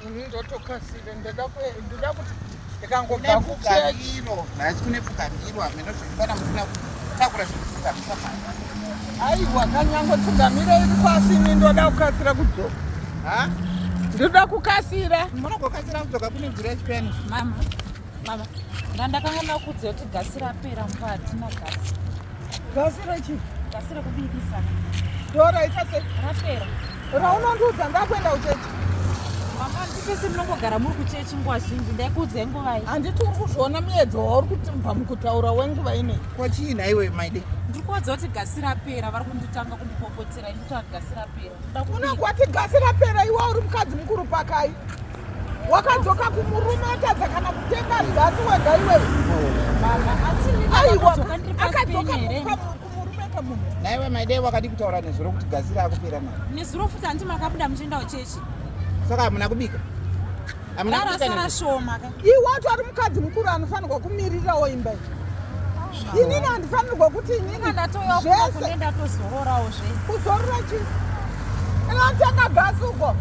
Ini ndotokasira ndoda ndoda kuti ndikangobva kuchechi. Nhasi kune pfugamiro hameno zvekubana musina kutakura zvekupfugamisa mwana. Aiwa kanyango pfugamiro iri pasi ini ndoda kukasira kudzoka. Ha? Ndoda kukasira. Munogokasira kudzoka kune nzira yechipeni. Mama. Mama. Ndandakanga ndakuudza kuti gasi rapera mumba hatina gasi. Gasi rechi? Gasi rekubikisa. Ndoraita sei? Rapera. Raunondiudza ndakuenda kuchechi. Mama ndipese munongogara muri kuchechi nguva zhinji ndaikuudzai nguvai. Handiti uri kuzviona muedzo wauri kutibva mukutaura wenguva inei. Ko chii nhaiwe maide? Ndiri kuvaudza kuti gasi rapera vari kunditanga kundipopotera ini kuti gasi rapera. Unongwati gasi rapera iwe uri mukadzi mukuru pakai. Wakadzoka kumurume atadza kana kutenga gasi wega iwewe. Aiwa akadzoka kumurume kamunhu. Naiwe maidei wakadi kutaura nezuro kuti gasi rakupera mari. Nezuro futi hanti makabuda muchienda kuchechi. Saka hamuna kubika. Hamuna kubika. Rarasara shoma ka. Iwe watori mukadzi mukuru anofanirwa kumirirawo imba iyi. Inini handifanirwa kuti inini ndatouya zvese ndatozororawo zve. Kuzorora chii? Inotenga gasi uko.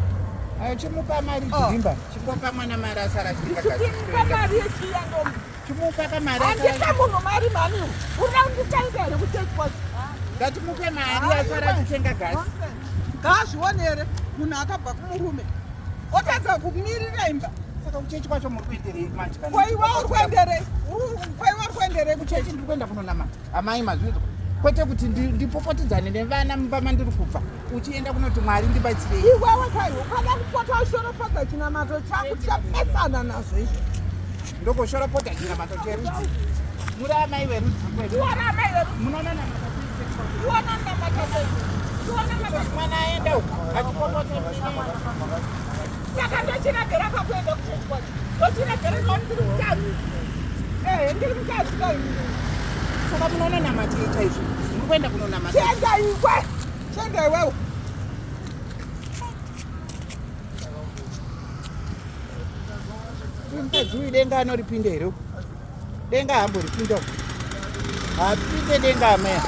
Ayo chimupa mari oh. Jirimba. Chimupa mwana mari asara achitenga gasi. Chimupa mari yechiya ndombi. Chimupa kamari. Handipe munhu mari mhani. Urikuda kunditaita here kuchechi kwacho? Ngatimupe mari asara achitenga gasi. Ngaazvione here munhu akabva kumurume. Otadza kumirira imba. Saka kuchechi kwacho muri kuenderei manje? Kwaiwa uri kuenderei? Kwaiwa uri kuenderei kuchechi? Ndiri kuenda kunonamata. Amai mazvinzwa. Kwete kuti ndipopotidzane nevana mumba mandiri kubva. Uchienda kunoti Mwari ndibatsirei. Iwewe kai ukada kupota ushoropodza chinamato changu tichapesana nazvo izvo. Ndokoshoropodza chinamato cherudzi. Muri amai verudzi kwedu. Iwe amai verudzi. Munoona namata Iwe namata sei? Iwe namata mwana aenda uko achipopota Saka ndochiregera pakuenda kuchechi kwacho. Ndochiregera nekuti ndiri mukadzi. Ehe ndiri mukadzi kai. Saka munoona namatei chaizvo. Muri kuenda kunonamata. Chienda iwe. Chienda iwewe. Mukadzi uyu denga anoripinda here uku? Denga hamboripinda uku. Hapinde denga amai.